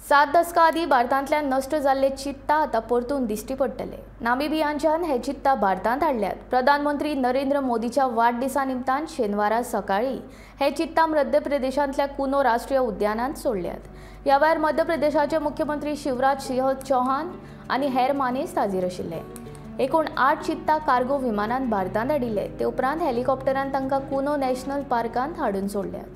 7 दसकां आदीं भारतांतल्यान नश्ट जाल्ले चित्ता आतां परतून दिश्टी पडटले. नामिबियांच्यान हे चित्ता भारतांत हाडल्यात. प्रधानमंत्री नरेंद्र मोदीच्या वाडदिसा निमतान शेनवारा सकाळीं हे चित्ता मध्य प्रदेशांतल्या कुनो राष्ट्रीय उद्यानांत सोडल्यात. ह्या वेळार मध्य प्रदेशाचे मुख्यमंत्री शिवराज सिंह चौहान आनी हेर मानेस्त हाजीर आशिल्ले. एकूण 8 चित्ता कार्गो विमानान भारतांत हाडिल्ले. ते उपरांत हेलिकॉप्टरान तांकां कुनो नॅशनल पार्कांत हाडून सोडल्यात.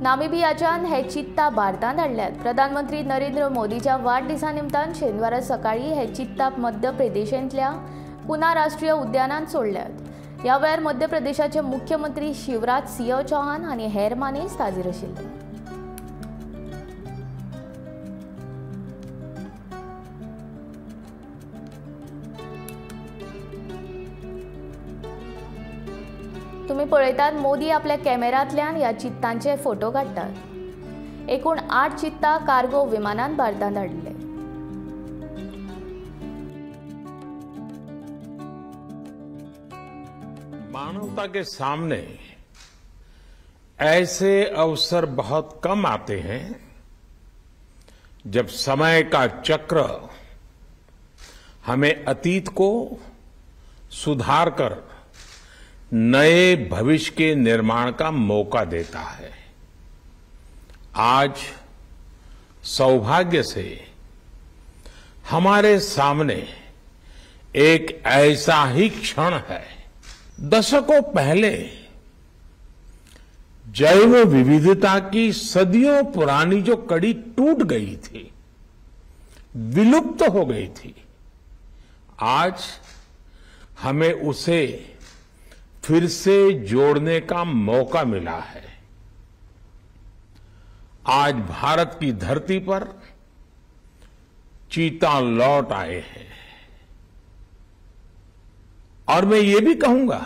नामिबियाच्यान हे चित्ता भारतांत हाडल्यात. प्रधानमंत्री नरेंद्र मोदीच्या वाडदिसा निमतान शेनवारा सकाळीं हे चित्ता मध्य प्रदेशांतल्या कुना राष्ट्रीय उद्यानांत सोडल्यात. ह्या वेळार मध्य प्रदेशाचे मुख्यमंत्री शिवराज सिंह चौहान आनी हेर मानेस्त हाजीर आशिल्ले. तुम्ही पळयतात मोदी आपल्या कॅमेरांतल्यान ह्या चित्तांचे फोटो काडटात. एकूण 8 चित्ता कार्गो विमानान भारतांत हाडले. मानवता के सामने ऐसे अवसर बहुत कम आते हैं जब समय का चक्र हमें अतीत को सुधार कर नए भविष्य के निर्माण का मौका देता है। आज सौभाग्य से हमारे सामने एक ऐसा ही क्षण है। दशकों पहले जैव विविधता की सदियों पुरानी जो कड़ी टूट गई थी, विलुप्त हो गई थी, आज हमें उसे फिर से जोड़ने का मौका मिला है। आज भारत की धरती पर चीता लौट आए हैं और मैं ये भी कहूंगा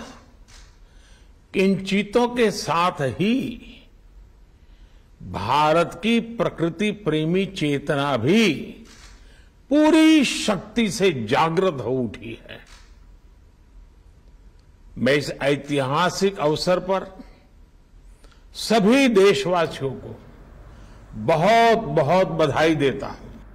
कि इन चीतों के साथ ही भारत की प्रकृति प्रेमी चेतना भी पूरी शक्ति से जागृत हो उठी है। मैं इस ऐतिहासिक अवसर पर सभी देशवासियों को बहुत बहुत बधाई देता हूं।